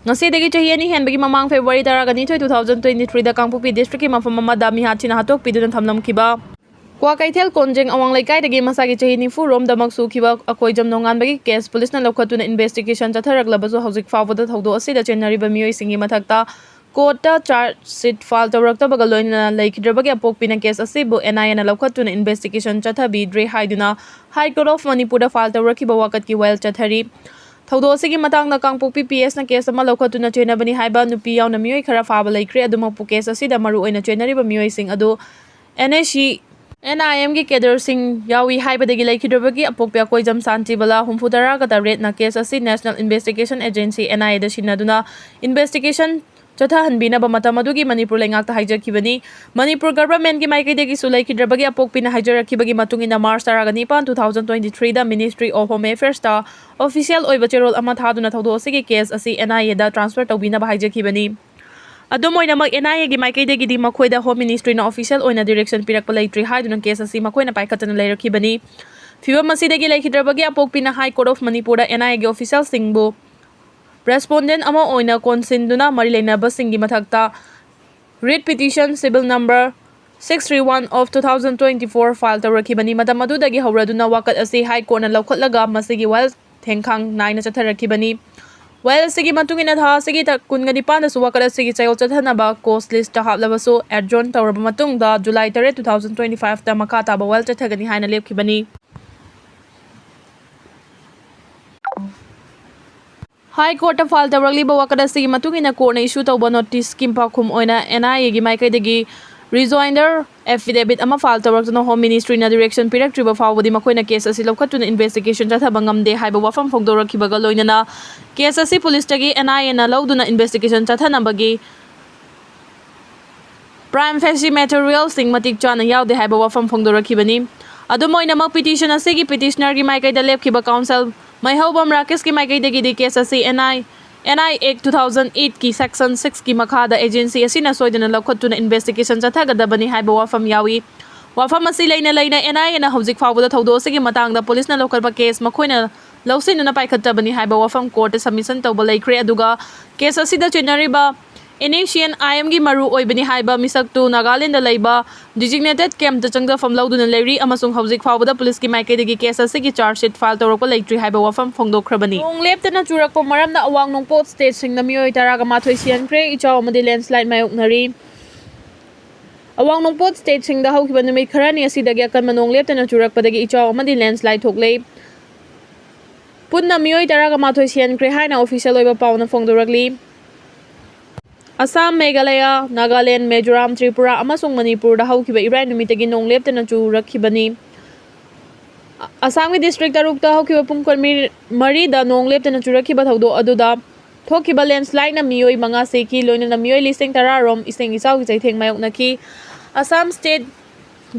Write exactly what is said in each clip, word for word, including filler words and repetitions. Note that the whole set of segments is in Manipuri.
ꯉꯁꯤꯗꯒꯤ ꯆꯍꯤ ꯑꯅꯤ ꯍꯦꯟꯕꯒꯤ ꯃꯃꯥꯡ February ꯇꯔꯥꯒ ꯅꯤꯊꯣꯏ, two thousand twenty three ꯗ ꯀꯥꯡꯄꯣꯛꯄꯤ district ꯀꯤ ꯃꯐꯝ ꯑꯃꯗ ꯃꯤꯍꯥꯠ ꯊꯤꯅ ꯍꯥꯠꯇꯣꯛꯄꯤꯗꯨꯅ ꯊꯝꯂꯝꯈꯤꯕ ꯀ꯭ꯋꯥꯀꯩꯊꯦꯜ ꯀꯣꯟꯖꯦꯡ ꯑꯋꯥꯡ ꯂꯩꯀꯥꯏꯗꯒꯤ ꯃꯁꯥꯒꯤ ꯆꯍꯤ ꯅꯤꯐꯨ ꯔꯣꯝꯗꯃꯛ ꯁꯨꯈꯤꯕ ꯑꯀꯣꯏꯖꯝ ꯅꯣꯡꯉꯥꯟꯕꯒꯤ case police ꯅ ꯂꯧꯈꯠꯇꯨꯅ investigation ꯆꯠꯊꯔꯛꯂꯕꯁꯨ ꯍꯧꯖꯤꯛ ꯐꯥꯎꯕꯗ ꯊꯧꯗꯣꯛ ꯑꯁꯤꯗ ꯆꯦꯟꯅꯔꯤꯕ ꯃꯤꯑꯣꯏꯁꯤꯡꯒꯤ ꯃꯊꯛꯇ court ꯇ charge sheet file ꯇꯧꯔꯛꯇꯕꯒ ꯂꯣꯏꯅꯅ ꯂꯩꯈꯤꯗ꯭ꯔꯕꯒꯤ ꯑꯄꯣꯛꯄꯤꯅ case ꯑꯁꯤꯕꯨ N I A ꯅ ꯂꯧꯈꯠꯇꯨꯅ investigation ꯆꯠꯊꯕꯤꯗ꯭ꯔꯦ ꯍꯥꯏꯗꯨꯅ High Court of Manipur the file ꯇꯧꯔꯛꯈꯤꯕ ꯋꯥꯀꯠꯀꯤ ꯋꯥꯌꯦꯜ ꯆꯠꯊꯔꯤ꯫ ꯊꯧꯗꯣꯛ ꯑꯁꯤꯒꯤ ꯃꯇꯥꯡꯗ ꯀꯥꯡꯄꯣꯛꯄꯤ P S ꯅ case ꯑꯃ ꯂꯧꯈꯠꯇꯨꯅ ꯆꯦꯟꯅꯕꯅꯤ ꯍꯥꯏꯕ ꯅꯨꯄꯤ ꯌꯥꯎꯅ ꯃꯤꯑꯣꯏ ꯈꯔ ꯐꯥꯕ ꯂꯩꯈ꯭ꯔꯦ꯫ ꯑꯗꯨꯃꯛꯄꯨ case ꯑꯁꯤꯗ ꯃꯔꯨ ꯑꯣꯏꯅ ꯆꯦꯟꯅꯔꯤꯕ ꯃꯤꯑꯣꯏꯁꯤꯡ ꯑꯗꯨ N S C, N I M ꯒꯤ cadre ꯁꯤꯡ ꯌꯥꯎꯏ ꯍꯥꯏꯕꯗꯒꯤ ꯂꯩꯈꯤꯗ꯭ꯔꯕꯒꯤ ꯑꯄꯣꯛꯄꯤ ꯑꯀꯣꯏꯖꯝ ꯁꯥꯟꯇꯤꯕꯂꯥ ꯍꯨꯝꯐꯨ ꯇꯔꯥꯒ ꯇꯔꯦꯠꯅ case ꯑꯁꯤ National Investigation Agency, N I A the ꯁꯤꯟꯅꯗꯨꯅ investigation ꯆꯠꯊꯍꯟꯕꯤꯅꯕ ꯃꯇꯝ ꯑꯗꯨꯒꯤ ꯃꯅꯤꯄꯨꯔ ꯂꯩꯉꯥꯛꯇ ꯍꯥꯏꯖꯈꯤꯕꯅꯤ꯫ ꯃꯅꯤꯄꯨꯔ government ꯀꯤ ꯃꯥꯏꯀꯩꯗꯒꯤꯁꯨ ꯂꯩꯈꯤꯗ꯭ꯔꯕꯒꯤ ꯑꯄꯣꯛꯄꯤꯅ ꯍꯥꯏꯖꯔꯛꯈꯤꯕꯒꯤ ꯃꯇꯨꯡ ꯏꯟꯅ March ꯇꯔꯥꯒ ꯅꯤꯄꯥꯟ, two thousand twenty three the Ministry of Home Affairs ꯇ official ꯑꯣꯏꯕ ꯆꯦꯔꯣꯜ ꯑꯃ ꯊꯥꯗꯨꯅ ꯊꯧꯗꯣꯛ ꯑꯁꯤꯒꯤ case ꯑꯁꯤ N I A the transfer ꯇꯧꯕꯤꯅꯕ ꯍꯥꯏꯖꯈꯤꯕꯅꯤ꯫ ꯑꯗꯨꯝ ꯑꯣꯏꯅꯃꯛ, N I A ꯒꯤ ꯃꯥꯏꯀꯩꯗꯒꯤꯗꯤ ꯃꯈꯣꯏꯗ Home Ministry ꯅ official ꯑꯣꯏꯅ direction ꯄꯤꯔꯛꯄ ꯂꯩꯇ꯭ꯔꯤ ꯍꯥꯏꯗꯨꯅ case ꯑꯁꯤ ꯃꯈꯣꯏꯅ ꯄꯥꯏꯈꯠꯇꯅ ꯂꯩꯔꯛꯈꯤꯕꯅꯤ꯫ ꯐꯤꯕꯝ ꯑꯁꯤꯗꯒꯤ ꯂꯩꯈꯤꯗ꯭ꯔꯕꯒꯤ ꯑꯄꯣꯛꯄꯤꯅ High Court of Manipur the N I A ꯒꯤ official ꯁꯤꯡꯕꯨ respondent ꯑꯃ ꯑꯣꯏꯅ ꯀꯣꯟꯁꯤꯟꯗꯨꯅ ꯃꯔꯤ ꯂꯩꯅꯕꯁꯤꯡꯒꯤ ꯃꯊꯛꯇ writ petition civil number six three one of two thousand twenty four file ꯇꯧꯔꯛꯈꯤꯕꯅꯤ꯫ ꯃꯇꯝ ꯑꯗꯨꯗꯒꯤ ꯍꯧꯔꯗꯨꯅ ꯋꯥꯀꯠ ꯑꯁꯤ High Court ꯅ ꯂꯧꯈꯠꯂꯒ ꯃꯁꯤꯒꯤ ꯋꯥꯌꯦꯜ ꯊꯦꯡꯈꯥꯡ ꯅꯥꯏꯅ ꯆꯠꯊꯔꯛꯈꯤꯕꯅꯤ꯫ ꯋꯥꯌꯦꯜ ꯑꯁꯤꯒꯤ ꯃꯇꯨꯡ ꯏꯟꯅ ꯊꯥ ꯑꯁꯤꯒꯤ ꯇꯥ-, ꯀꯨꯟꯒ ꯅꯤꯄꯥꯟꯗꯁꯨ ꯋꯥꯀꯠ ꯑꯁꯤꯒꯤ ꯆꯌꯣꯜ ꯆꯠꯊꯅꯕ cause list ꯇ ꯍꯥꯞꯂꯕꯁꯨ adjourn ꯇꯧꯔꯕ ꯃꯇꯨꯡꯗ July ꯇꯔꯦꯠ, two thousand twenty five ꯇ ꯃꯈꯥ ꯇꯥꯕ ꯋꯥꯌꯦꯜ ꯆꯠꯊꯒꯅꯤ ꯍꯥꯏꯅ ꯂꯦꯞꯈꯤꯕꯅꯤ꯫ High Court ꯇ file ꯇꯧꯔꯛꯂꯤꯕ ꯋꯥꯀꯠ ꯑꯁꯤꯒꯤ ꯃꯇꯨꯡ ꯏꯟꯅ court ꯅ issue ꯇꯧꯕ notice ꯀꯤ ꯄꯥꯎꯈꯨꯝ ꯑꯣꯏꯅ N I A ꯒꯤ ꯃꯥꯏꯀꯩꯗꯒꯤ rejoinder affidavit ꯑꯃ file ꯇꯧꯔꯛꯇꯨꯅ Home Ministry ꯅ direction ꯄꯤꯔꯛꯇ꯭ꯔꯤꯕ ꯐꯥꯎꯕꯗꯤ ꯃꯈꯣꯏꯅ case ꯑꯁꯤ ꯂꯧꯈꯠꯇꯨꯅ investigation ꯆꯠꯊꯕ ꯉꯝꯗꯦ ꯍꯥꯏꯕ ꯋꯥꯐꯝ ꯐꯣꯡꯗꯣꯔꯛꯈꯤꯕꯒ ꯂꯣꯏꯅꯅ case ꯑꯁꯤ police ꯇꯒꯤ N I A ꯅ ꯂꯧꯗꯨꯅ investigation ꯆꯠꯊꯅꯕꯒꯤ prima facie material ꯁꯤꯡ ꯃꯇꯤꯛ ꯆꯥꯅ ꯌꯥꯎꯗꯦ ꯍꯥꯏꯕ ꯋꯥꯐꯝ ꯐꯣꯡꯗꯣꯔꯛꯈꯤꯕꯅꯤ꯫ ꯑꯗꯨꯝ ꯑꯣꯏꯅꯃꯛ, petition ꯑꯁꯤꯒꯤ petitioner ꯒꯤ ꯃꯥꯏꯀꯩꯗ ꯂꯦꯞꯈꯤꯕ counsel ꯃꯩꯍꯧꯕꯝ ꯔꯥꯀꯦꯁꯀꯤ ꯃꯥꯏꯀꯩꯗꯒꯤꯗꯤ case ꯑꯁꯤ N I, N I Act two thousand eight ꯀꯤ section six ꯀꯤ ꯃꯈꯥꯗ agency ꯑꯁꯤꯅ ꯁꯣꯏꯗꯅ ꯂꯧꯈꯠꯇꯨꯅ investigation ꯆꯠꯊꯒꯗꯕꯅꯤ ꯍꯥꯏꯕ ꯋꯥꯐꯝ ꯌꯥꯎꯏ꯫ ꯋꯥꯐꯝ ꯑꯁꯤ ꯂꯩꯅ ꯂꯩꯅ N I A ꯅ ꯍꯧꯖꯤꯛ ꯐꯥꯎꯕꯗ ꯊꯧꯗꯣꯛ ꯑꯁꯤꯒꯤ ꯃꯇꯥꯡꯗ police ꯅ ꯂꯧꯈꯠꯄ case ꯃꯈꯣꯏꯅ ꯂꯧꯁꯤꯟꯗꯨꯅ ꯄꯥꯏꯈꯠꯆꯕꯅꯤ ꯍꯥꯏꯕ ꯋꯥꯐꯝ ꯀꯣꯔꯠꯇ ꯁꯕꯃꯤꯁꯟ ꯇꯧꯕ ꯂꯩꯈ꯭ꯔꯦ꯫ ꯑꯗꯨꯒ ꯀꯦꯁ ꯑꯁꯤꯗ ꯆꯦꯟꯅꯔꯤꯕ ꯑꯦꯟ ꯑꯦꯁ ꯁꯤ ꯑꯦꯟ ꯑꯥꯏ ꯑꯦꯝꯒꯤ ꯃꯔꯨ ꯑꯣꯏꯕꯅꯤ ꯍꯥꯏꯕ ꯃꯤꯁꯛꯇꯨ ꯅꯥꯒꯥꯂꯦꯟꯗ ꯂꯩꯕ ꯗꯤꯖꯤꯒꯅꯦꯇꯦꯗ ꯀꯦꯝꯞꯇ ꯆꯪꯖꯐꯝ ꯂꯧꯗꯨꯅ ꯂꯩꯔꯤ ꯑꯃꯁꯨꯡ ꯍꯧꯖꯤꯛ ꯐꯥꯎꯕꯗ ꯄꯨꯂꯤꯁꯀꯤ ꯃꯥꯏꯀꯩꯗꯒꯤ ꯀꯦꯁ ꯑꯁꯤꯒꯤ ꯆꯥꯔꯖ ꯁꯤꯠ ꯐꯥꯏꯜ ꯇꯧꯔꯛꯄ ꯂꯩꯇ꯭ꯔꯤ ꯍꯥꯏꯕ ꯋꯥꯐꯝ ꯐꯣꯡꯗꯣꯛꯈ꯭ꯔꯕꯅꯤ꯫ ꯅꯣꯡ ꯂꯦꯞꯇꯅ ꯆꯨꯔꯛꯄ ꯃꯔꯝꯅ ꯑꯋꯥꯡ ꯅꯣꯡꯄꯣꯛ ꯁ꯭ꯇꯦꯠꯁꯤꯡꯗ ꯃꯤꯑꯣꯏ ꯇꯔꯥꯒ ꯃꯥꯊꯣꯏ ꯁꯤꯍꯟꯈ꯭ꯔꯦ, ꯏꯆꯥꯎ ꯑꯃꯗꯤ ꯂꯦꯟꯁꯂꯥꯏꯠ ꯃꯥꯌꯣꯛꯅꯔꯤ꯫ ꯑꯋꯥꯡ ꯅꯣꯡꯄꯣꯛ ꯁ꯭ꯇꯦꯠꯁꯤꯡꯗ ꯍꯧꯈꯤꯕ ꯅꯨꯃꯤꯠ ꯈꯔꯅꯤ ꯑꯁꯤꯗꯒꯤ ꯑꯀꯟꯕ ꯅꯣꯡ ꯂꯦꯞꯇꯅ ꯆꯨꯔꯛꯄꯗꯒꯤ ꯏꯆꯥꯎ ꯑꯃꯗꯤ ꯂꯦꯟꯁꯂꯥꯏꯠ ꯊꯣꯛꯂꯦ꯫ ꯄꯨꯟꯅ ꯃꯤꯑꯣꯏ ꯇꯔꯥꯒ ꯃꯥꯊꯣꯏ ꯁꯤꯍꯟꯈ꯭ꯔꯦ ꯍꯥꯏꯅ ꯑꯣꯐꯤꯁꯤꯌꯦꯜ ꯑꯣꯏꯕ ꯄꯥꯎꯅ ꯐꯣꯡꯗꯣꯔꯛꯂꯤ꯫ ꯑꯁꯥꯝ, ꯃꯦꯘꯥꯂꯌꯥ, ꯅꯥꯒꯥꯂꯦꯟ, ꯃꯤꯖꯣꯔꯥꯝ, ꯇ꯭ꯔꯤꯄꯨꯔꯥ ꯑꯃꯁꯨꯡ ꯃꯅꯤꯄꯨꯔꯗ ꯍꯧꯈꯤꯕ ꯏꯔꯥꯏ ꯅꯨꯃꯤꯠꯇꯒꯤ ꯅꯣꯡ ꯂꯦꯞꯇꯅ ꯆꯨꯔꯛꯈꯤꯕꯅꯤ꯫ ꯑꯁꯥꯝꯒꯤ ꯗꯤꯁꯇ꯭ꯔꯤꯛ ꯇꯔꯨꯛꯇ ꯍꯧꯈꯤꯕ ꯄꯨꯡ ꯀꯨꯟꯃꯔꯤꯗ ꯅꯣꯡ ꯂꯦꯞꯇꯅ ꯆꯨꯔꯛꯈꯤꯕ ꯊꯧꯗꯣꯛ ꯑꯗꯨꯗ ꯊꯣꯛꯈꯤꯕ ꯂꯦꯟꯁꯂꯥꯏꯠꯅ ꯃꯤꯑꯣꯏ ꯃꯉꯥ ꯁꯤꯈꯤ, ꯂꯣꯏꯅꯅ ꯃꯤꯑꯣꯏ ꯂꯤꯁꯤꯡ ꯇꯔꯥ ꯔꯣꯝ ꯏꯁꯤꯡ ꯏꯆꯥꯎꯒꯤ ꯆꯩꯊꯦꯡ ꯃꯥꯌꯣꯛꯅꯈꯤ꯫ ꯑꯁꯥꯝ ꯁ꯭ꯇꯦꯠ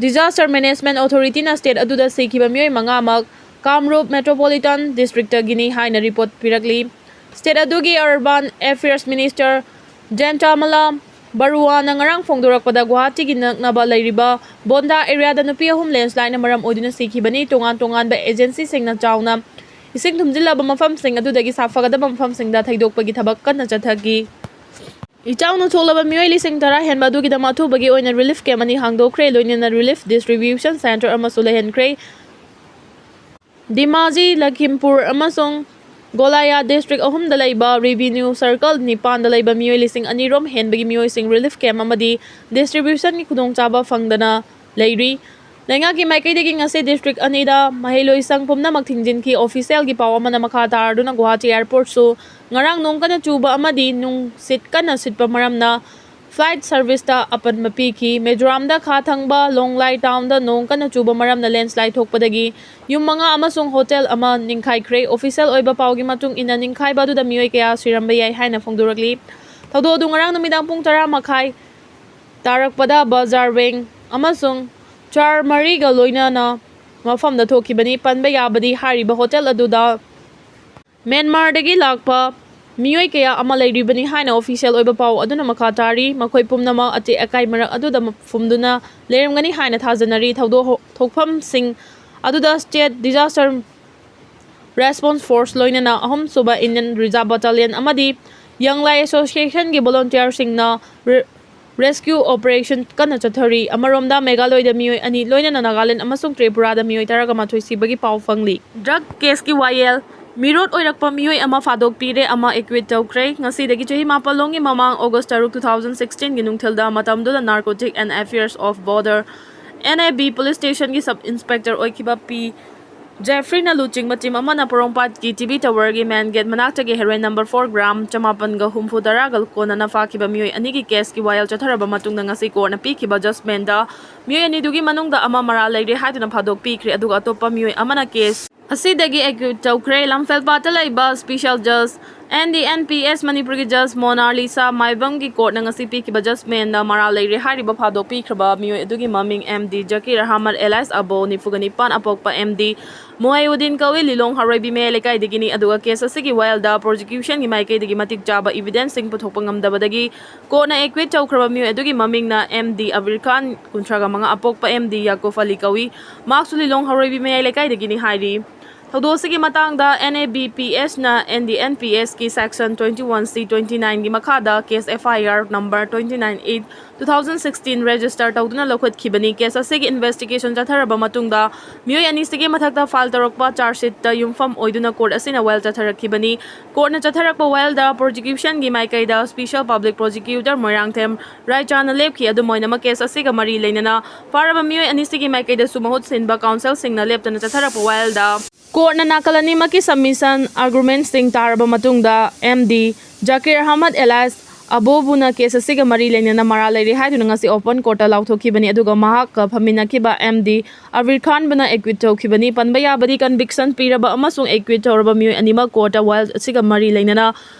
ꯗꯤꯖꯥꯁꯇꯔ ꯃꯦꯅꯦꯖꯃꯦꯟꯠ ꯑꯣꯊꯣꯔꯤꯇꯤꯅ ꯁ꯭ꯇꯦꯠ ꯑꯗꯨꯗ ꯁꯤꯈꯤꯕ ꯃꯤꯑꯣꯏ ꯃꯉꯥꯃꯛ ꯀꯥꯝꯔꯨꯞ ꯃꯦꯇ꯭ꯔꯣꯄꯣꯂꯤꯇꯟ ꯗꯤꯁꯇ꯭ꯔꯤꯛꯇꯒꯤꯅꯤ ꯍꯥꯏꯅ ꯔꯤꯄꯣꯔꯠ ꯄꯤꯔꯛꯂꯤ꯫ ꯁ꯭ꯇꯦꯠ ꯑꯗꯨꯒꯤ ꯑꯔꯕꯥꯟ ꯑꯦꯐꯤꯌꯔꯁ ꯃꯤꯅꯤꯁꯇꯔ ꯖꯦꯟꯇꯥꯃꯂꯥ ꯕꯔꯨꯋꯥꯅ ꯉꯔꯥꯡ ꯐꯣꯡꯗꯣꯔꯛꯄꯗ ꯒꯨꯋꯥꯍꯥꯇꯤꯒꯤ ꯅꯛꯅꯕ ꯂꯩꯔꯤꯕ ꯕꯣꯟꯗꯥ ꯑꯦꯔꯤꯌꯥꯗ ꯅꯨꯄꯤ ꯑꯍꯨꯝ ꯂꯦꯟꯁꯂꯥꯏꯠꯅ ꯃꯔꯝ ꯑꯣꯏꯗꯨꯅ ꯁꯤꯈꯤꯕꯅꯤ꯫ ꯇꯣꯉꯥꯟ ꯇꯣꯉꯥꯟꯕ ꯑꯦꯖꯦꯟꯁꯤꯁꯤꯡꯅ ꯆꯥꯎꯅ ꯏꯁꯤꯡ ꯊꯨꯝꯖꯤꯜꯂꯕ ꯃꯐꯝꯁꯤꯡ ꯑꯗꯨꯗꯒꯤ ꯁꯥꯐꯒꯗꯕ ꯃꯐꯝꯁꯤꯡꯗ ꯊꯩꯗꯣꯛꯄꯒꯤ ꯊꯕꯛ ꯀꯟꯅ ꯆꯠꯊꯈꯤ꯫ ꯏꯆꯥꯎꯅ ꯁꯣꯛꯂꯕ ꯃꯤꯑꯣꯏ ꯂꯤꯁꯤꯡ ꯇꯔꯥ ꯍꯦꯟꯕ ꯑꯗꯨꯒꯤꯗꯃꯛ ꯑꯊꯨꯕꯒꯤ ꯑꯣꯏꯅ ꯔꯤꯂꯤꯐ ꯀꯦꯝꯞ ꯑꯅꯤ ꯍꯥꯡꯗꯣꯛꯈ꯭ꯔꯦ, ꯂꯣꯏꯅꯅ ꯔꯤꯂꯤꯐ ꯗꯤꯁꯇ꯭ꯔꯤꯕ꯭ꯌꯨꯁꯟ ꯁꯦꯟꯇꯔ ꯑꯃꯁꯨ ꯂꯩꯍꯟꯈ꯭ꯔꯦ꯫ ꯙꯦꯃꯥꯖꯤ, ꯂꯈꯤꯝꯄꯨꯔ ꯑꯃꯁꯨꯡ ꯒꯣꯂꯥꯌꯥ ꯗꯤꯁꯇ꯭ꯔꯤꯛ ꯑꯍꯨꯝꯗ ꯂꯩꯕ ꯔꯦꯚꯤꯅ꯭ꯌꯨ ꯁꯔꯀꯜ ꯅꯤꯄꯥꯟꯗ ꯂꯩꯕ ꯃꯤꯑꯣꯏ ꯂꯤꯁꯤꯡ ꯑꯅꯤ ꯔꯣꯝ ꯍꯦꯟꯕꯒꯤ ꯃꯤꯑꯣꯏꯁꯤꯡ ꯔꯤꯂꯤꯐ ꯀꯦꯝꯞ ꯑꯃꯗꯤ ꯗꯤꯁꯇ꯭ꯔꯤꯕ꯭ꯌꯨꯁꯟꯒꯤ ꯈꯨꯗꯣꯡꯆꯥꯕ ꯐꯪꯗꯅ ꯂꯩꯔꯤ꯫ ꯂꯩꯉꯥꯛꯀꯤ ꯃꯥꯏꯀꯩꯗꯒꯤ ꯉꯁꯤ ꯗꯤꯁꯇ꯭ꯔꯤꯛ ꯑꯅꯤꯗ ꯃꯍꯩꯂꯣꯏꯁꯪ ꯄꯨꯝꯅꯃꯛ ꯊꯤꯡꯖꯤꯟꯈꯤ꯫ ꯑꯣꯐꯤꯁꯤꯌꯦꯜꯒꯤ ꯄꯥꯎ ꯑꯃꯅ ꯃꯈꯥ ꯇꯥꯔꯗꯨꯅ ꯒꯨꯋꯥꯍꯥꯇꯤ ꯑꯦꯌꯔꯄꯣꯔꯠꯁꯨ ꯉꯔꯥꯡ ꯅꯣꯡ ꯀꯟꯅ ꯆꯨꯕ ꯑꯃꯗꯤ ꯅꯨꯡꯁꯤꯠ ꯀꯟꯅ ꯁꯤꯠꯄ ꯃꯔꯝꯅ ꯐ꯭ꯂꯥꯏꯠ ꯁꯔꯚꯤꯁꯇ ꯑꯄꯟꯕ ꯄꯤꯈꯤ꯫ ꯃꯤꯖꯣꯔꯥꯝꯗ ꯈꯥ ꯊꯪꯕ ꯂꯣꯡꯂꯥꯏ ꯇꯥꯎꯟꯗ ꯅꯣꯡ ꯀꯟꯅ ꯆꯨꯕ ꯃꯔꯝꯅ ꯂꯦꯟꯁꯂꯥꯏꯠ ꯊꯣꯛꯄꯗꯒꯤ ꯌꯨꯝ ꯃꯉꯥ ꯑꯃꯁꯨꯡ ꯍꯣꯇꯦꯜ ꯑꯃ ꯅꯤꯡꯈꯥꯏꯈ꯭ꯔꯦ꯫ ꯑꯣꯐꯤꯁꯤꯌꯦꯜ ꯑꯣꯏꯕ ꯄꯥꯎꯒꯤ ꯃꯇꯨꯡ ꯏꯟꯅ, ꯅꯤꯡꯈꯥꯏꯕ ꯑꯗꯨꯗ ꯃꯤꯑꯣꯏ ꯀꯌꯥ ꯁꯤꯔꯝꯕ ꯌꯥꯏ ꯍꯥꯏꯅ ꯐꯣꯡꯗꯣꯔꯛꯂꯤ꯫ ꯊꯧꯗꯣꯛ ꯑꯗꯨ ꯉꯔꯥꯡ ꯅꯨꯃꯤꯗꯥꯡ ꯄꯨꯡ ꯇꯔꯥ ꯃꯈꯥꯏ ꯇꯥꯔꯛꯄꯗ ꯕꯖꯥꯔ ꯋꯦꯡ ꯑꯃꯁꯨꯡ ꯆꯥꯔ ꯃꯔꯤꯒ ꯂꯣꯏꯅꯅ ꯃꯐꯝꯗ ꯊꯣꯛꯈꯤꯕꯅꯤ꯫ ꯄꯟꯕ ꯌꯥꯕꯗꯤ, ꯍꯥꯏꯔꯤꯕ ꯍꯣꯇꯦꯜ ꯑꯗꯨꯗ ꯃ꯭ꯌꯥꯟꯃꯥꯔꯗꯒꯤ ꯂꯥꯛꯄ ꯃꯤꯑꯣꯏ ꯀꯌꯥ ꯑꯃ ꯂꯩꯔꯤꯕꯅꯤ ꯍꯥꯏꯅ ꯑꯣꯐꯤꯁꯤꯌꯦꯜ ꯑꯣꯏꯕ ꯄꯥꯎ ꯑꯗꯨꯅ ꯃꯈꯥ ꯇꯥꯔꯤ꯫ ꯃꯈꯣꯏ ꯄꯨꯝꯅꯃꯛ ꯑꯇꯦꯛ ꯑꯀꯥꯏ ꯃꯔꯛ ꯑꯗꯨꯗ ꯐꯨꯝꯗꯨꯅ ꯂꯩꯔꯝꯒꯅꯤ ꯍꯥꯏꯅ ꯊꯥꯖꯅꯔꯤ꯫ ꯊꯧꯗꯣꯛ ꯊꯣꯛꯐꯝꯁꯤꯡ ꯑꯗꯨꯗ ꯁ꯭ꯇꯦꯠ ꯗꯤꯖꯥꯁꯇꯔ Response Force ꯂꯣꯏꯅꯅ ꯑꯍꯨꯝꯁꯨꯕ Indian Reserve Battalion ꯑꯃꯗꯤ Young Lai Association ꯒꯤ volunteer ꯁꯤꯡꯅ ꯔꯦ-, rescue operation ꯀꯟꯅ ꯆꯠꯊꯔꯤ꯫ ꯑꯃꯔꯣꯝꯗ, ꯃꯦꯘꯥꯂꯣꯏꯗ ꯃꯤꯑꯣꯏ ꯑꯅꯤ, ꯂꯣꯏꯅꯅ ꯅꯥꯒꯥꯂꯦꯟ ꯑꯃꯁꯨꯡ ꯇ꯭ꯔꯤꯄꯨꯔꯥꯗ ꯃꯤꯑꯣꯏ ꯇꯔꯥꯒ ꯃꯥꯊꯣꯏ ꯁꯤꯕꯒꯤ ꯄꯥꯎ ꯐꯪꯂꯤ꯫ Drug case ꯀꯤ ꯋꯥꯌꯦꯜ꯫ ꯃꯤꯔꯣꯠ ꯑꯣꯏꯔꯛꯄ ꯃꯤꯑꯣꯏ ꯑꯃ ꯐꯥꯗꯣꯛꯄꯤꯔꯦ, ꯑꯃ acquit ꯇꯧꯈ꯭ꯔꯦ꯫ ꯉꯁꯤꯗꯒꯤ ꯆꯍꯤ ꯃꯥꯄꯜ ꯂꯣꯝꯒꯤ ꯃꯃꯥꯡ, August ꯇꯔꯨꯛ, two thousand sixteen ꯒꯤ ꯅꯨꯡꯊꯤꯜꯗ, ꯃꯇꯝꯗꯨꯗ Narcotic and Affairs of Border, N A B, police station ꯒꯤ sub inspector ꯑꯣꯏꯈꯤꯕ ꯄꯤ ꯖꯦꯐ꯭ꯔꯤꯅ ꯂꯨꯆꯤꯡꯕ team ꯑꯃꯅ ꯄꯣꯔꯣꯝꯄꯥꯠꯀꯤ T V tower ꯒꯤ main gate ꯃꯅꯥꯛꯇꯒꯤ heroin number four gram ꯆꯃꯥꯄꯟꯒ ꯍꯨꯝꯐꯨ ꯇꯔꯥꯒ ꯀꯣꯟꯅꯅ ꯐꯥꯈꯤꯕ ꯃꯤꯑꯣꯏ ꯑꯅꯤꯒꯤ case ꯀꯤ ꯋꯥꯌꯦꯜ ꯆꯠꯊꯔꯕ ꯃꯇꯨꯡꯗ, ꯉꯁꯤ court ꯅ ꯄꯤꯈꯤꯕ judgment ꯗ ꯃꯤꯑꯣꯏ ꯑꯅꯤꯗꯨꯒꯤ ꯃꯅꯨꯡꯗ ꯑꯃ ꯃꯔꯥꯜ ꯂꯩꯔꯦ ꯍꯥꯏꯗꯨꯅ ꯐꯥꯗꯣꯛꯄꯤꯈ꯭ꯔꯦ, ꯑꯗꯨꯒ ꯑꯇꯣꯞꯄ ꯃꯤꯑꯣꯏ ꯑꯃꯅ case ꯑꯁꯤꯗꯒꯤ acquit ꯇꯧꯈ꯭ꯔꯦ꯫ ꯂꯝꯐꯦꯜꯄꯥꯠꯇ ꯂꯩꯕ special judge, N D N P S ꯃꯅꯤꯄꯨꯔꯒꯤ judge ꯃꯣꯅꯥꯂꯤꯁꯥ ꯃꯥꯏꯕꯝꯒꯤ court ꯅ ꯉꯁꯤ ꯄꯤꯈꯤꯕ judgment ꯗ ꯃꯔꯥꯜ ꯂꯩꯔꯦ ꯍꯥꯏꯔꯤꯕ ꯐꯥꯗꯣꯛꯄꯤꯈ꯭ꯔꯕ ꯃꯤꯑꯣꯏ ꯑꯗꯨꯒꯤ ꯃꯃꯤꯡ M D ꯖꯀꯤꯔ ꯑꯍꯃꯗ alias ꯑꯕꯣ, ꯅꯤꯐꯨꯒ ꯅꯤꯄꯥꯟ, ꯑꯄꯣꯛꯄ M D ꯃꯣꯍꯥꯏꯎꯗꯤꯟ ꯀꯧꯏ, ꯂꯤꯂꯣꯡ ꯍꯥꯔꯣꯏꯕꯤ ꯃꯌꯥꯏ ꯂꯩꯀꯥꯏꯗꯒꯤꯅꯤ꯫ ꯑꯗꯨꯒ case ꯑꯁꯤꯒꯤ ꯋꯥꯌꯦꯜꯗ prosecution ꯒꯤ ꯃꯥꯏꯀꯩꯗꯒꯤ ꯃꯇꯤꯛ ꯆꯥꯕ evidence ꯁꯤꯡ ꯄꯨꯊꯣꯛꯄ ꯉꯝꯗꯕꯗꯒꯤ court ꯅ acquit ꯇꯧꯈ꯭ꯔꯕ ꯃꯤꯑꯣꯏ ꯑꯗꯨꯒꯤ ꯃꯃꯤꯡꯅ M D ꯑꯕꯤꯔ ꯈꯥꯟ, ꯀꯨꯟꯊ꯭ꯔꯥꯒ ꯃꯉꯥ, ꯑꯄꯣꯛꯄ M D ꯌꯥꯀꯨꯕ ꯑꯂꯤ ꯀꯧꯏ꯫ ꯃꯍꯥꯛꯁꯨ ꯂꯤꯂꯣꯡ ꯍꯥꯔꯣꯏꯕꯤ ꯃꯌꯥꯏ ꯂꯩꯀꯥꯏꯗꯒꯤꯅꯤ ꯍꯥꯏꯔꯤ꯫ ꯊꯧꯗꯣꯛ ꯑꯁꯤꯒꯤ ꯃꯇꯥꯡꯗ N A B P S ꯅ N D N P S ꯀꯤ section twenty one C twenty nine ꯒꯤ ꯃꯈꯥꯗ case F I R number twenty nine eight two thousand sixteen register ꯇꯧꯗꯨꯅ ꯂꯧꯈꯠꯈꯤꯕꯅꯤ꯫ Case ꯑꯁꯤꯒꯤ investigation ꯆꯠꯊꯔꯕ ꯃꯇꯨꯡꯗ, ꯃꯤꯑꯣꯏ ꯑꯅꯤꯁꯤꯒꯤ ꯃꯊꯛꯇ file ꯇꯧꯔꯛꯄ charge sheet ꯇ ꯌꯨꯝꯐꯝ ꯑꯣꯏꯗꯨꯅ court ꯑꯁꯤꯅ ꯋꯥꯌꯦꯜ ꯆꯠꯊꯔꯛꯈꯤꯕꯅꯤ꯫ Court ꯅ ꯆꯠꯊꯔꯛꯄ ꯋꯥꯌꯦꯜꯗ prosecution ꯒꯤ ꯃꯥꯏꯀꯩꯗ special public prosecutor ꯃꯣꯏꯔꯥꯡꯊꯦꯝ ꯔꯥꯏꯆꯥꯅ ꯂꯦꯞꯈꯤ꯫ ꯑꯗꯨꯝ ꯑꯣꯏꯅꯃꯛ, case ꯑꯁꯤꯒ ꯃꯔꯤ ꯂꯩꯅꯅ ꯐꯥꯔꯕ ꯃꯤꯑꯣꯏ ꯑꯅꯤꯁꯤꯒꯤ ꯃꯥꯏꯀꯩꯗꯁꯨ ꯃꯍꯨꯠ ꯁꯤꯟꯕ counsel ꯁꯤꯡꯅ ꯂꯦꯞꯇꯅ ꯆꯠꯊꯔꯛꯄ ꯋꯥꯌꯦꯜꯗ, court ꯅ ꯅꯥꯀꯜ ꯑꯅꯤꯃꯛꯀꯤ submission argument ꯁꯤꯡ ꯇꯥꯔꯕ ꯃꯇꯨꯡꯗ, M D ꯖꯀꯤꯔ ꯑꯍꯃꯗ alias ꯑꯕꯣꯕꯨꯅ case ꯑꯁꯤꯒ ꯃꯔꯤ ꯂꯩꯅꯅ ꯃꯔꯥꯜ ꯂꯩꯔꯦ ꯍꯥꯏꯗꯨꯅ ꯉꯁꯤ open court ꯇ ꯂꯥꯎꯊꯣꯛꯈꯤꯕꯅꯤ, ꯑꯗꯨꯒ ꯃꯍꯥꯛꯀ ꯐꯝꯃꯤꯟꯅꯈꯤꯕ M D ꯑꯕꯤꯔ ꯈꯥꯟꯕꯨꯅ acquit ꯇꯧꯈꯤꯕꯅꯤ꯫ ꯄꯟꯕ ꯌꯥꯕꯗꯤ, conviction ꯄꯤꯔꯕ ꯑꯃꯁꯨꯡ acquit ꯇꯧꯔꯕ ꯃꯤꯑꯣꯏ ꯑꯅꯤꯃꯛ court ꯇ ꯋꯥꯌꯦꯜ ꯑꯁꯤꯒ ꯃꯔꯤ ꯂꯩꯅꯅ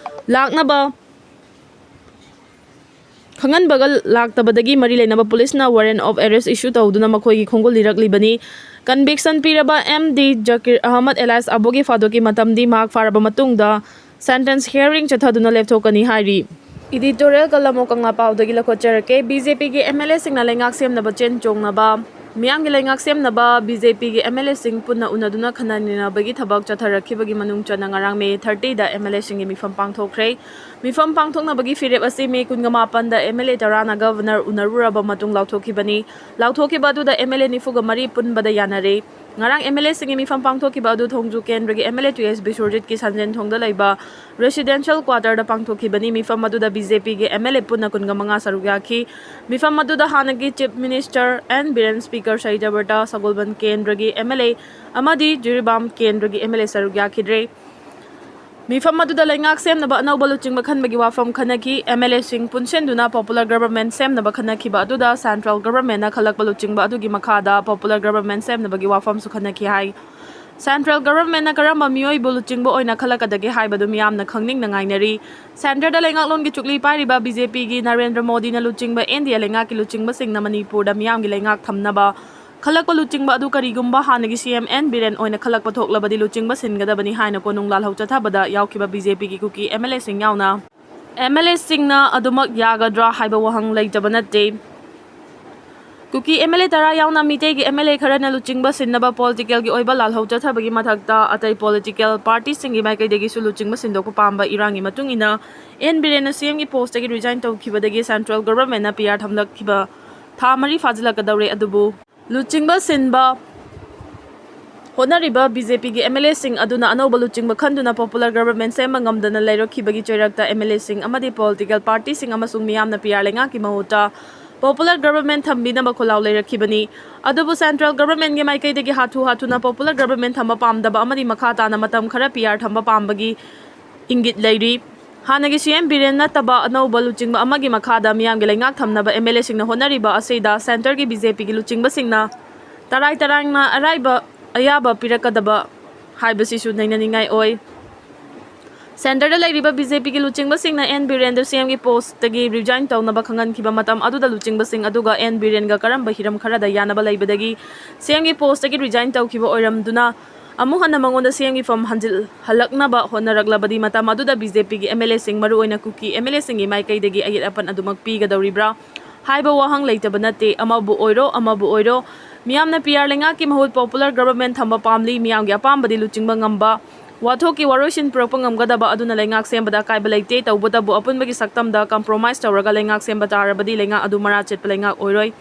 ꯂꯥꯛꯅꯕ ꯈꯪꯍꯟꯕꯒ ꯂꯥꯛꯇꯕꯗꯒꯤ ꯃꯔꯤ ꯂꯩꯅꯕ police ꯅ warrant of arrest issue ꯇꯧꯗꯨꯅ ꯃꯈꯣꯏꯒꯤ ꯈꯣꯡꯒꯨꯜ ꯂꯤꯔꯛꯂꯤꯕꯅꯤ꯫ Conviction ꯄꯤꯔꯕ M D ꯖꯀꯤꯔ ꯑꯍꯃꯗ alias ꯑꯕꯣꯒꯤ ꯐꯥꯗꯣꯛꯀꯤ ꯃꯇꯝꯗꯤ ꯃꯍꯥꯛ ꯐꯥꯔꯕ ꯃꯇꯨꯡꯗ sentence hearing ꯆꯠꯊꯗꯨꯅ ꯂꯦꯞꯊꯣꯛꯀꯅꯤ ꯍꯥꯏꯔꯤ꯫ Editorial ꯀꯂꯝ ꯑꯣ ꯀꯪꯂꯥ ꯄꯥꯎꯗꯒꯤ ꯂꯧꯈꯠꯆꯔꯛꯀꯦ꯫ B J P ꯒꯤ M L A ꯁꯤꯡꯅ ꯂꯩꯉꯥꯛ ꯁꯦꯝꯅꯕ ꯆꯦꯟ ꯆꯣꯡꯅꯕ꯫ ꯃꯤꯌꯥꯝꯒꯤ ꯂꯩꯉꯥꯛ ꯁꯦꯝꯅꯕ ꯕꯤ ꯖꯦ ꯄꯤꯒꯤ ꯑꯦꯝ ꯑꯦꯜ ꯑꯦꯁꯤꯡ ꯄꯨꯟꯅ ꯎꯅꯗꯨꯅ ꯈꯟꯅ ꯅꯩꯅꯕꯒꯤ ꯊꯕꯛ ꯆꯠꯊꯔꯛꯈꯤꯕꯒꯤ ꯃꯅꯨꯡ ꯆꯟꯅ ꯉꯔꯥꯡ ꯃꯦ ꯊꯥꯔꯇꯤꯗ ꯑꯦꯝ ꯑꯦꯜ ꯑꯦꯁꯤꯡꯒꯤ ꯃꯤꯐꯝ ꯄꯥꯡꯊꯣꯛꯈ꯭ꯔꯦ꯫ ꯃꯤꯐꯝ ꯄꯥꯡꯊꯣꯛꯅꯕꯒꯤ ꯐꯤꯔꯦꯞ ꯑꯁꯤ ꯃꯦ ꯀꯨꯟꯒ ꯃꯥꯄꯟꯗ ꯑꯦꯝ ꯑꯦꯜ ꯑꯦ ꯇꯔꯥꯅ ꯒꯕꯔꯅꯔ ꯎꯅꯔꯨꯔꯕ ꯃꯇꯨꯡ ꯂꯥꯎꯊꯣꯛꯈꯤꯕꯅꯤ꯫ ꯂꯥꯎꯊꯣꯛꯈꯤꯕ ꯑꯗꯨꯗ ꯑꯦꯝ ꯑꯦꯜ ꯑꯦ ꯅꯤꯐꯨꯒ ꯃꯔꯤ ꯄꯨꯟꯕꯗ ꯌꯥꯅꯔꯦ꯫ ꯉꯔꯥꯡ ꯑꯦꯝ ꯑꯦꯜ ꯑꯦꯁꯤꯡꯒꯤ ꯃꯤꯐꯝ ꯄꯥꯡꯊꯣꯛꯈꯤꯕ ꯑꯗꯨ ꯊꯣꯡꯖꯨ ꯀꯦꯟꯗ꯭ꯔꯒꯤ ꯑꯦꯝ ꯑꯦꯜ ꯑꯦ ꯇꯨ ꯑꯦꯁ ꯕꯤꯁ꯭ꯋꯔꯖꯤꯠꯀꯤ ꯁꯟꯖꯦꯟꯊꯣꯡꯗ ꯂꯩꯕ ꯔꯦꯁꯤꯗꯦꯟꯁꯤꯌꯦꯜ ꯀ꯭ꯋꯥꯇꯔꯗ ꯄꯥꯡꯊꯣꯛꯈꯤꯕꯅꯤ꯫ ꯃꯤꯐꯝ ꯑꯗꯨꯗ ꯕꯤ ꯖꯦ ꯄꯤꯒꯤ ꯑꯦꯝ ꯑꯦꯜ ꯑꯦ ꯄꯨꯟꯅ ꯀꯨꯟꯒ ꯃꯉꯥ ꯁꯔꯨꯛ ꯌꯥꯈꯤ꯫ ꯃꯤꯐꯝ ꯑꯗꯨꯗ ꯍꯥꯟꯅꯒꯤ chief minister N Biren, speaker ꯁꯍꯤꯗ꯭ꯔꯕꯔꯇ, ꯁꯒꯣꯜꯕꯟ ꯀꯦꯟꯗ꯭ꯔꯒꯤ ꯑꯦꯝ ꯑꯦꯜ ꯑꯦ ꯑꯃꯗꯤ ꯖꯤꯔꯤꯕꯥꯝ ꯀꯦꯟꯗ꯭ꯔꯒꯤ ꯑꯦꯝ ꯑꯦꯜ ꯑꯦ ꯁꯔꯨꯛ ꯌꯥꯈꯤꯗ꯭ꯔꯦ꯫ ꯃꯤꯐꯝ ꯑꯗꯨꯗ ꯂꯩꯉꯥꯛ ꯁꯦꯝꯅꯕ ꯑꯅꯧꯕ ꯂꯨꯆꯤꯡꯕ ꯈꯟꯕꯒꯤ ꯋꯥꯐꯝ ꯈꯟꯅꯈꯤ꯫ ꯑꯦꯝ ꯑꯦꯜ ꯑꯦꯁꯤꯡ ꯄꯨꯟꯁꯤꯟꯗꯨꯅ ꯄꯣꯄꯨꯂꯔ ꯒꯕꯔꯃꯦꯟ ꯁꯦꯝꯅꯕ ꯈꯟꯅꯈꯤꯕ ꯑꯗꯨꯗ ꯁꯦꯟꯇ꯭ꯔꯦꯜ ꯒꯕꯔꯃꯦꯟꯅ ꯈꯜꯂꯛꯄ ꯂꯨꯆꯤꯡꯕ ꯑꯗꯨꯒꯤ ꯃꯈꯥꯗ ꯄꯣꯄꯨꯂꯔ ꯒꯕꯔꯃꯦꯟ ꯁꯦꯝꯅꯕꯒꯤ ꯋꯥꯐꯝꯁꯨ ꯈꯟꯅꯈꯤ ꯍꯥꯏ꯫ ꯁꯦꯟꯇ꯭ꯔꯦꯜ ꯒꯕꯔꯃꯦꯟꯅ ꯀꯔꯝꯕ ꯃꯤꯑꯣꯏꯕꯨ ꯂꯨꯆꯤꯡꯕ ꯑꯣꯏꯅ ꯈꯜꯂꯛꯀꯗꯒꯦ ꯍꯥꯏꯕꯗꯨ ꯃꯤꯌꯥꯝꯅ ꯈꯪꯅꯤꯡꯅ ꯉꯥꯏꯅꯔꯤ꯫ ꯁꯦꯟꯇꯔꯗ ꯂꯩꯉꯥꯛꯂꯣꯟꯒꯤ ꯆꯨꯛꯂꯤ ꯄꯥꯏꯔꯤꯕ ꯕꯤ ꯖꯦ ꯄꯤꯒꯤ ꯅꯔꯦꯟꯗ꯭ꯔ ꯃꯣꯗꯤꯅ ꯂꯨꯆꯤꯡꯕ ꯑꯦꯟ ꯗꯤ ꯑꯦ ꯂꯩꯉꯥꯛꯀꯤ ꯂꯨꯆꯤꯡꯕꯁꯤꯡꯅ ꯃꯅꯤꯄꯨꯔꯗ ꯃꯤꯌꯥꯝꯒꯤ ꯂꯩꯉꯥꯛ ꯊꯝꯅꯕ ꯈꯜꯂꯛꯄ ꯂꯨꯆꯤꯡꯕ ꯑꯗꯨ ꯀꯔꯤꯒꯨꯝꯕ ꯍꯥꯟꯅꯒꯤ ꯁꯤ ꯑꯦꯝ ꯑꯦꯟ ꯕꯤꯔꯦꯟ ꯑꯣꯏꯅ ꯈꯜꯂꯛꯄ ꯊꯣꯛꯂꯕꯗꯤ ꯂꯨꯆꯤꯡꯕ ꯁꯤꯟꯒꯗꯕꯅꯤ ꯍꯥꯏꯅ ꯀꯣꯅꯨꯡ ꯂꯥꯜꯍꯧ ꯆꯠꯊꯕꯗ ꯌꯥꯎꯈꯤꯕ ꯕꯤ ꯖꯦ ꯄꯤꯒꯤ ꯀꯨꯀꯤ ꯑꯦꯝ ꯑꯦꯜ ꯑꯦꯁꯤꯡ ꯌꯥꯎꯅ ꯑꯦꯝ ꯑꯦꯜ ꯑꯦꯁꯤꯡꯅ ꯑꯗꯨꯃꯛ ꯌꯥꯒꯗ꯭ꯔꯥ ꯍꯥꯏꯕ ꯋꯥꯍꯪ ꯂꯩꯇꯕ ꯅꯠꯇꯦ꯫ ꯀꯨꯀꯤ ꯑꯦꯝ ꯑꯦꯜ ꯑꯦ ꯇꯔꯥ ꯌꯥꯎꯅ ꯃꯤꯇꯩꯒꯤ ꯑꯦꯝ ꯑꯦꯜ ꯑꯦ ꯈꯔꯅ ꯂꯨꯆꯤꯡꯕ ꯁꯤꯟꯅꯕ ꯄꯣꯂꯤꯇꯤꯀꯦꯜꯒꯤ ꯑꯣꯏꯕ ꯂꯥꯜꯍꯧ ꯆꯠꯊꯕꯒꯤ ꯃꯊꯛꯇ ꯑꯇꯩ ꯄꯣꯂꯤꯇꯤꯀꯦꯜ ꯄꯥꯔꯇꯤꯁꯤꯡꯒꯤ ꯃꯥꯏꯀꯩꯗꯒꯤꯁꯨ ꯂꯨꯆꯤꯡꯕ ꯁꯤꯟꯗꯣꯛꯄ ꯄꯥꯝꯕ ꯏꯔꯥꯡꯒꯤ ꯃꯇꯨꯡ ꯏꯟꯅ ꯑꯦꯟ ꯕꯤꯔꯦꯟꯅ ꯁꯤ ꯑꯦꯝꯒꯤ ꯄꯣꯁꯇꯒꯤ ꯔꯤꯖꯥꯏꯟ ꯇꯧꯈꯤꯕꯗꯒꯤ ꯁꯦꯟꯇ꯭ꯔꯦꯜ ꯒꯕꯔꯃꯦꯟꯅ ꯄꯤ ꯑꯥꯔ ꯊꯝꯂꯛꯈꯤꯕ ꯊꯥ ꯃꯔꯤ ꯐꯥꯖꯤꯜꯂꯛꯀꯗꯧꯔꯦ꯫ ꯑꯗꯨꯕꯨ ꯂꯨꯆꯤꯡꯕ ꯁꯤꯟꯕ ꯍꯣꯠꯅꯔꯤꯕ ꯕꯤ ꯖꯦ ꯄꯤꯒꯤ ꯑꯦꯝ ꯑꯦꯜ ꯑꯦꯁꯤꯡ ꯑꯗꯨꯅ ꯑꯅꯧꯕ ꯂꯨꯆꯤꯡꯕ ꯈꯟꯗꯨꯅ ꯄꯣꯄꯨꯂꯔ ꯒꯕꯔꯃꯦꯟ ꯁꯦꯝꯕ ꯉꯝꯗꯅ ꯂꯩꯔꯛꯈꯤꯕꯒꯤ ꯆꯩꯔꯛꯇ ꯑꯦꯝ ꯑꯦꯜ ꯑꯦꯁꯤꯡ ꯑꯃꯗꯤ ꯄꯣꯂꯤꯇꯤꯀꯦꯜ ꯄꯥꯔꯇꯤꯁꯤꯡ ꯑꯃꯁꯨꯡ ꯃꯤꯌꯥꯝꯅ ꯄꯤ ꯑꯥꯔ ꯂꯩꯉꯥꯛꯀꯤ ꯃꯍꯨꯠꯇ ꯄꯣꯄꯨꯂꯔ ꯒꯕꯔꯃꯦꯟ ꯊꯝꯕꯤꯅꯕ ꯈꯣꯜꯂꯥꯎ ꯂꯩꯔꯛꯈꯤꯕꯅꯤ꯫ ꯑꯗꯨꯕꯨ ꯁꯦꯟꯇ꯭ꯔꯦꯜ ꯒꯕꯔꯃꯦꯟꯒꯤ ꯃꯥꯏꯀꯩꯗꯒꯤ ꯍꯥꯊꯨ ꯍꯥꯊꯨꯅ ꯄꯣꯄꯨꯂꯔ ꯒꯕꯔꯃꯦꯟ ꯊꯝꯕ ꯄꯥꯝꯗꯕ ꯑꯃꯗꯤ ꯃꯈꯥ ꯇꯥꯅ ꯃꯇꯝ ꯈꯔ ꯄꯤ ꯑꯥꯔ ꯊꯝꯕ ꯄꯥꯝꯕꯒꯤ ꯏꯪꯒꯤꯠ ꯂꯩꯔꯤ꯫ ꯍꯥꯟꯅꯒꯤ ꯁꯤ ꯑꯦꯝ ꯕꯤꯔꯦꯟ ꯅꯠꯇꯕ ꯑꯅꯧꯕ ꯂꯨꯆꯤꯡꯕ ꯑꯃꯒꯤ ꯃꯈꯥꯗ ꯃꯤꯌꯥꯝꯒꯤ ꯂꯩꯉꯥꯛ ꯊꯝꯅꯕ ꯑꯦꯝ ꯑꯦꯜ ꯑꯦꯁꯤꯡꯅ ꯍꯣꯠꯅꯔꯤꯕ ꯑꯁꯤꯗ ꯁꯦꯟꯇꯔꯒꯤ ꯕꯤ ꯖꯦ ꯄꯤꯒꯤ ꯂꯨꯆꯤꯡꯕꯁꯤꯡꯅ ꯇꯔꯥꯏ ꯇꯔꯥꯏꯅ ꯑꯔꯥꯏꯕ ꯑꯌꯥꯕ ꯄꯤꯔꯛꯀꯗꯕ ꯍꯥꯏꯕꯁꯤꯁꯨ ꯅꯩꯅꯅꯤꯡꯉꯥꯏ ꯑꯣꯏ꯫ ꯁꯦꯟꯇꯔꯗ ꯂꯩꯔꯤꯕ ꯕꯤ ꯖꯦ ꯄꯤꯒꯤ ꯂꯨꯆꯤꯡꯕꯁꯤꯡꯅ ꯑꯦꯟ ꯕꯤꯔꯦꯟꯗꯨ ꯁꯤ ꯑꯦꯝꯒꯤ ꯄꯣꯁꯇꯒꯤ ꯔꯤꯖꯥꯏꯟ ꯇꯧꯅꯕ ꯈꯪꯍꯟꯈꯤꯕ ꯃꯇꯝ ꯑꯗꯨꯗ ꯂꯨꯆꯤꯡꯕꯁꯤꯡ ꯑꯗꯨꯒ ꯑꯦꯟ ꯕꯤꯔꯦꯟꯒ ꯀꯔꯝꯕ ꯍꯤꯔꯝ ꯈꯔꯗ ꯌꯥꯅꯕ ꯂꯩꯕꯗꯒꯤ ꯁꯤ ꯑꯦꯝꯒꯤ ꯄꯣꯁꯇꯒꯤ ꯔꯤꯖꯥꯏꯟ ꯇꯧꯈꯤꯕ ꯑꯣꯏꯔꯝꯗꯨꯅ ꯑꯃꯨꯛ ꯍꯟꯅ ꯃꯉꯣꯟꯗ ꯁꯤ ꯑꯦꯝꯒꯤ ꯐꯝ ꯍꯟꯖꯤꯜꯍꯜꯂꯛꯅꯕ ꯍꯣꯠꯅꯔꯛꯂꯕꯗꯤ ꯃꯇꯝ ꯑꯗꯨꯗ ꯕꯤ ꯖꯦ ꯄꯤꯒꯤ ꯑꯦꯝ ꯑꯦꯜ ꯑꯦꯁꯤꯡ, ꯃꯔꯨꯑꯣꯏꯅ ꯀꯨꯀꯤ ꯑꯦꯝ ꯑꯦꯜ ꯑꯦꯁꯤꯡꯒꯤ ꯃꯥꯏꯀꯩꯗꯒꯤ ꯑꯌꯦꯠ ꯑꯄꯟ ꯑꯗꯨꯃꯛ ꯄꯤꯒꯗꯧꯔꯤꯕ꯭ꯔꯥ? ꯍꯥꯏꯕ ꯋꯥꯍꯪ ꯂꯩꯇꯕ ꯅꯠꯇꯦ꯫ ꯑꯃꯕꯨ ꯑꯣꯏꯔꯣ, ꯑꯃꯕꯨ ꯑꯣꯏꯔꯣ, ꯃꯤꯌꯥꯝꯅ P R ꯂꯩꯉꯥꯛꯀꯤ ꯃꯍꯨꯠ popular government ꯊꯝꯕ ꯄꯥꯝꯂꯤ꯫ ꯃꯤꯌꯥꯝꯒꯤ ꯑꯄꯥꯝꯕꯗꯤ ꯂꯨꯆꯤꯡꯕ ꯉꯝꯕ, ꯋꯥꯊꯣꯛꯀꯤ ꯋꯥꯔꯣꯏꯁꯤꯟ ꯄꯨꯔꯛꯄ ꯉꯝꯒꯗꯕ ꯑꯗꯨꯅ ꯂꯩꯉꯥꯛ ꯁꯦꯝꯕꯗ ꯑꯀꯥꯏꯕ ꯂꯩꯇꯦ꯫ ꯇꯧꯕꯇꯕꯨ ꯑꯄꯨꯟꯕꯒꯤ ꯁꯛꯇꯝꯗ compromise ꯇꯧꯔꯒ ꯂꯩꯉꯥꯛ ꯁꯦꯝꯕ ꯇꯥꯔꯕꯗꯤ ꯂꯩꯉꯥꯛ ꯑꯗꯨ ꯃꯔꯥ ꯆꯦꯠꯄ ꯂꯩꯉꯥꯛ ꯑꯣꯏꯔꯣꯏ꯫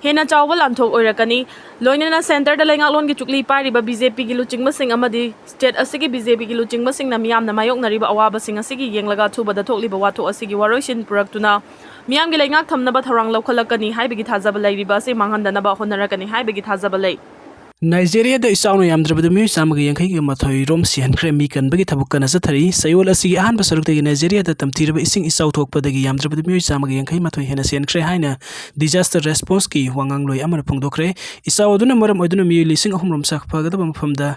ꯍꯦꯟꯅ ꯆꯥꯎꯕ ꯂꯥꯟꯊꯣꯛ ꯑꯣꯏꯔꯛꯀꯅꯤ꯫ ꯂꯣꯏꯅꯅ centreꯗ ꯂꯩꯉꯥꯛꯂꯣꯟꯒꯤ ꯆꯨꯛꯂꯤ ꯄꯥꯏꯔꯤꯕ BJPꯒꯤ ꯂꯨꯆꯤꯡꯕꯁꯤꯡ ꯑꯃꯗꯤ state ꯑꯁꯤꯒꯤ BJPꯒꯤ ꯂꯨꯆꯤꯡꯕꯁꯤꯡꯅ ꯃꯤꯌꯥꯝꯅ ꯃꯥꯌꯣꯛꯅꯔꯤꯕ ꯑꯋꯥꯕꯁꯤꯡ ꯑꯁꯤꯒꯤ ꯌꯦꯡꯂꯒ ꯑꯊꯨꯕꯗ ꯊꯣꯛꯂꯤꯕ ꯋꯥꯊꯣꯛ ꯑꯁꯤꯒꯤ ꯋꯥꯔꯣꯏꯁꯤꯟ ꯄꯨꯔꯛꯇꯨꯅ ꯃꯤꯌꯥꯝꯒꯤ ꯂꯩꯉꯥꯛ ꯊꯝꯅꯕ ꯊꯧꯔꯥꯡ ꯂꯧꯈꯠꯂꯛꯀꯅꯤ ꯍꯥꯏꯕꯒꯤ ꯊꯥꯖꯕ ꯂꯩꯔꯤꯕ ꯑꯁꯤ ꯃꯥꯡꯍꯟꯗꯅꯕ ꯍꯣꯠꯅꯔꯛꯀꯅꯤ ꯍꯥꯏꯕꯒꯤ ꯊꯥꯖꯕ ꯂꯩ꯫ ꯅꯥꯏꯖꯦꯔꯤꯌꯥꯗ ꯏꯆꯥꯎꯅ ꯌꯥꯝꯗ꯭ꯔꯕꯗ ꯃꯤꯑꯣꯏ ꯆꯥꯝꯃꯒ ꯌꯥꯡꯈꯩꯒ ꯃꯥꯊꯣꯏ ꯔꯣꯝ ꯁꯤꯍꯟꯈ꯭ꯔꯦ꯫ ꯃꯤ ꯀꯟꯕꯒꯤ ꯊꯕꯛ ꯀꯟꯅ ꯆꯠꯊꯔꯤ꯫ ꯆꯌꯣꯜ ꯑꯁꯤꯒꯤ ꯑꯍꯥꯟꯕ ꯁꯔꯨꯛꯇꯒꯤ ꯅꯥꯏꯖꯦꯔꯤꯌꯥꯗ ꯇꯝꯊꯤꯔꯕ ꯏꯁꯤꯡ ꯏꯆꯥꯎ ꯊꯣꯛꯄꯗꯒꯤ ꯌꯥꯝꯗ꯭ꯔꯕꯗ ꯃꯤꯑꯣꯏ ꯆꯥꯝꯃꯒ ꯌꯥꯡꯈꯩ ꯃꯥꯊꯣꯏ ꯍꯦꯟꯅ ꯁꯤꯍꯟꯈ꯭ꯔꯦ ꯍꯥꯏꯅ disaster responseꯀꯤ ꯋꯥꯉꯥꯡꯂꯣꯏ ꯑꯃꯅ ꯐꯣꯡꯗꯣꯛꯈ꯭ꯔꯦ꯫ ꯏꯆꯥꯎ ꯑꯗꯨꯅ ꯃꯔꯝ ꯑꯣꯏꯗꯨꯅ ꯃꯤꯑꯣꯏ ꯂꯤꯁꯤꯡ ꯑꯍꯨꯝ ꯔꯣꯝ ꯁꯥꯐꯒꯗꯕ ꯃꯐꯝꯗ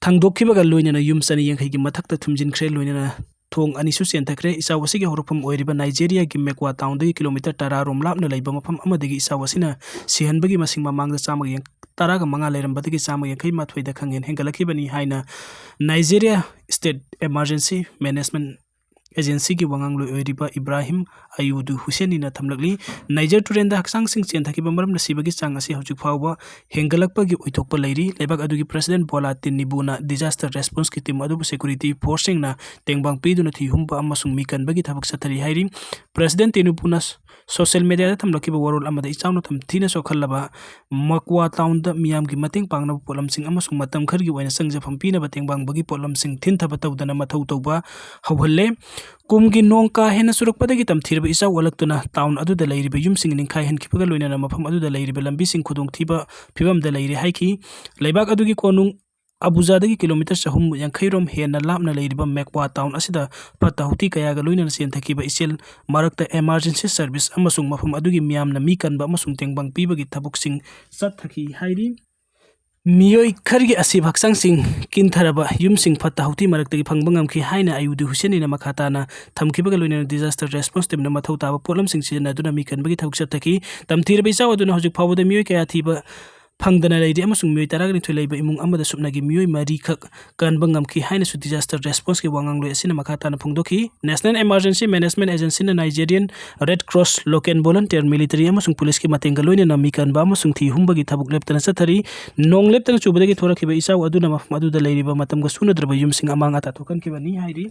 ꯊꯥꯡꯗꯣꯛꯈꯤꯕꯒ ꯂꯣꯏꯅꯅ ꯌꯨꯝ ꯆꯅꯤ ꯌꯥꯡꯈꯩꯒꯤ ꯃꯊꯛꯇ ꯊꯨꯝꯖꯤꯟꯈ꯭ꯔꯦ꯫ ꯂꯣꯏꯅꯅ ꯊꯣꯡ ꯑꯅꯤꯁꯨ ꯆꯦꯟꯊꯈ꯭ꯔꯦ꯫ ꯏꯆꯥꯎ ꯑꯁꯤꯒꯤ ꯍꯧꯔꯛꯐꯝ ꯑꯣꯏꯔꯤꯕ ꯅꯥꯏꯖꯦꯔꯤꯌꯥꯒꯤ ꯃꯦꯀ꯭ꯋꯥ townꯗꯒꯤ kilometre ꯇꯔꯥ ꯔꯣꯝ ꯂꯥꯞꯅ ꯂꯩꯕ ꯃꯐꯝ ꯑꯃꯗꯒꯤ ꯏꯆꯥꯎ ꯑꯁꯤꯅ ꯁꯤꯍꯟꯕꯒꯤ ꯃꯁꯤꯡ ꯃꯃꯥꯡꯗ ꯆꯥꯝꯃꯒ ꯇꯔꯥꯒ ꯃꯉꯥ ꯂꯩꯔꯝꯕꯗꯒꯤ ꯆꯥꯝꯃꯒ ꯌꯥꯡꯈꯩ ꯃꯥꯊꯣꯏꯗ ꯈꯪꯍꯦꯟ ꯍꯦꯟꯒꯠꯂꯛꯈꯤꯕꯅꯤ ꯍꯥꯏꯅ Nigeria State Emergency Management Agencyꯒꯤ ꯋꯥꯉꯥꯡꯂꯣꯏ ꯑꯣꯏꯔꯤꯕ ꯏꯕ꯭ꯔꯥꯍꯤꯝ ꯑꯌꯨꯗꯨ ꯍꯨꯁꯦꯟꯅꯤꯅ ꯊꯝꯂꯛꯂꯤ꯫ ꯅꯥꯏꯖꯔ ꯇꯨꯔꯦꯜꯗ ꯍꯛꯆꯥꯡꯁꯤꯡ ꯆꯦꯟꯊꯈꯤꯕ ꯃꯔꯝꯅ ꯁꯤꯕꯒꯤ ꯆꯥꯡ ꯑꯁꯤ ꯍꯧꯖꯤꯛ ꯐꯥꯎꯕ ꯍꯦꯟꯒꯠꯂꯛꯄꯒꯤ ꯑꯣꯏꯊꯣꯛꯄ ꯂꯩꯔꯤ꯫ ꯂꯩꯕꯥꯛ ꯑꯗꯨꯒꯤ President ꯕꯣꯂꯥ ꯇꯤꯟꯅꯤꯕꯨꯅ disaster responseꯀꯤ team ꯑꯗꯨꯕꯨ security forceꯁꯤꯡꯅ ꯇꯦꯡꯕꯥꯡ ꯄꯤꯗꯨꯅ ꯊꯤꯍꯨꯝꯕ ꯑꯃꯁꯨꯡ ꯃꯤ ꯀꯟꯕꯒꯤ ꯊꯕꯛ ꯆꯠꯊꯔꯤ ꯍꯥꯏꯔꯤ꯫ President ꯇꯤꯅꯨꯄꯨꯅ social mediaꯗ ꯊꯝꯂꯛꯈꯤꯕ ꯋꯥꯔꯣꯜ ꯑꯃꯗ ꯏꯆꯥꯎꯅ ꯇꯝꯊꯤꯅ ꯁꯣꯛꯍꯜꯂꯕ ꯃꯛꯋꯥ townꯗ ꯃꯤꯌꯥꯝꯒꯤ ꯃꯇꯦꯡ ꯄꯥꯡꯅꯕ ꯄꯣꯠꯂꯝꯁꯤꯡ ꯑꯃꯁꯨꯡ ꯃꯇꯝ ꯈꯔꯒꯤ ꯑꯣꯏꯅ ꯆꯪꯖꯐꯝ ꯄꯤꯅꯕ ꯇꯦꯡꯕꯥꯡꯕꯒꯤ ꯄꯣꯠꯂꯝꯁꯤꯡ ꯊꯤꯟꯊꯕ ꯇꯧꯗꯅ ꯃꯊꯧ ꯇꯧꯕ ꯍꯧꯍꯜꯂꯦ꯫ ꯀꯨꯝꯒꯤ ꯅꯣꯡ ꯀꯥ ꯍꯦꯟꯅ ꯆꯨꯔꯛꯄꯗꯒꯤ ꯇꯝꯊꯤꯔꯕ ꯏꯆꯥꯎ ꯑꯣꯜꯂꯛꯇꯨꯅ town ꯑꯗꯨꯗ ꯂꯩꯔꯤꯕ ꯌꯨꯝꯁꯤꯡ ꯅꯤꯡꯈꯥꯏꯍꯟꯈꯤꯕꯒ ꯂꯣꯏꯅꯅ ꯃꯐꯝ ꯑꯗꯨꯗ ꯂꯩꯔꯤꯕ ꯂꯝꯕꯤꯁꯤꯡ ꯈꯨꯗꯣꯡꯊꯤꯕ ꯐꯤꯕꯝꯗ ꯂꯩꯔꯦ ꯍꯥꯏꯈꯤ꯫ ꯂꯩꯕꯥꯛ ꯑꯗꯨꯒꯤ ꯀꯣꯅꯨꯡ ꯑꯕꯨꯖꯥꯗꯒꯤ kilometre ꯆꯍꯨꯝ ꯌꯥꯡꯈꯩ ꯔꯣꯝ ꯍꯦꯟꯅ ꯂꯥꯞꯅ ꯂꯩꯔꯤꯕ ꯃꯦꯛꯋꯥ town ꯑꯁꯤꯗ ꯐꯠꯇ ꯍꯥꯎꯊꯤ ꯀꯌꯥꯒ ꯂꯣꯏꯅꯅ ꯆꯦꯟꯊꯈꯤꯕ ꯏꯆꯦꯜ ꯃꯔꯛꯇ emergency service ꯑꯃꯁꯨꯡ ꯃꯐꯝ ꯑꯗꯨꯒꯤ ꯃꯤꯌꯥꯝꯅ ꯃꯤ ꯀꯟꯕ ꯑꯃꯁꯨꯡ ꯇꯦꯡꯕꯥꯡ ꯄꯤꯕꯒꯤ ꯊꯕꯛꯁꯤꯡ ꯆꯠꯊꯈꯤ ꯍꯥꯏꯔꯤ꯫ ꯃꯤꯑꯣꯏ ꯈꯔꯒꯤ ꯑꯁꯤꯕ ꯍꯛꯆꯥꯡꯁꯤꯡ ꯀꯤꯟꯊꯔꯕ ꯌꯨꯝꯁꯤꯡ ꯐꯠꯇ ꯍꯥꯎꯊꯤ ꯃꯔꯛꯇꯒꯤ ꯐꯪꯕ ꯉꯝꯈꯤ ꯍꯥꯏꯅ ꯑꯌꯨꯗꯤ ꯍꯨꯁꯦꯟꯅꯤꯅ ꯃꯈꯥ ꯇꯥꯅ ꯊꯝꯈꯤꯕꯒ ꯂꯣꯏꯅꯅ disaster response teamꯅ ꯃꯊꯧ ꯇꯥꯕ ꯄꯣꯠꯂꯝꯁꯤꯡ ꯁꯤꯖꯤꯟꯅꯗꯨꯅ ꯃꯤ ꯀꯟꯕꯒꯤ ꯊꯕꯛ ꯆꯠꯊꯈꯤ꯫ ꯇꯝꯊꯤꯔꯕ ꯏꯆꯥꯎ ꯑꯗꯨꯅ ꯍꯧꯖꯤꯛ ꯐꯥꯎꯕꯗ ꯃꯤꯑꯣꯏ ꯀꯌꯥ ꯊꯤꯕ ꯐꯪꯗꯅ ꯂꯩꯔꯤ ꯑꯃꯁꯨꯡ ꯃꯤꯑꯣꯏ ꯇꯔꯥꯅꯤꯊꯣꯏ ꯂꯩꯕ ꯏꯃꯨꯡ ꯑꯃꯗ ꯁꯨꯞꯅꯒꯤ ꯃꯤꯑꯣꯏ ꯃꯔꯤꯈꯛ ꯀꯟꯕ ꯉꯝꯈꯤ ꯍꯥꯏꯅꯁꯨ disaster responseꯀꯤ ꯋꯥꯉꯥꯡꯂꯣꯏ ꯑꯁꯤꯅ ꯃꯈꯥ ꯇꯥꯅ ꯐꯣꯡꯗꯣꯛꯈꯤ꯫ National Emergency Management Agencyꯅ Nigerian Red Cross, local volunteer, military ꯑꯃꯁꯨꯡ ꯄꯨꯂꯤꯁꯀꯤ ꯃꯇꯦꯡꯒ ꯂꯣꯏꯅꯅ ꯃꯤ ꯀꯟꯕ ꯑꯃꯁꯨꯡ ꯊꯤ ꯍꯨꯝꯕꯒꯤ ꯊꯕꯛ ꯂꯦꯞꯇꯅ ꯆꯠꯊꯔꯤ꯫ ꯅꯣꯡ ꯂꯦꯞꯇꯅ ꯆꯨꯕꯗꯒꯤ ꯊꯣꯔꯛꯈꯤꯕ ꯏꯆꯥꯎ ꯑꯗꯨꯅ ꯃꯐꯝ ꯑꯗꯨꯗ ꯂꯩꯔꯤꯕ ꯃꯇꯝꯒ ꯆꯨꯅꯗ꯭ꯔꯕ ꯌꯨꯝꯁꯤꯡ ꯑꯃꯥꯡ ꯑꯇꯥ ꯊꯣꯛꯍꯟꯈꯤꯕꯅꯤ ꯍꯥꯏꯔꯤ꯫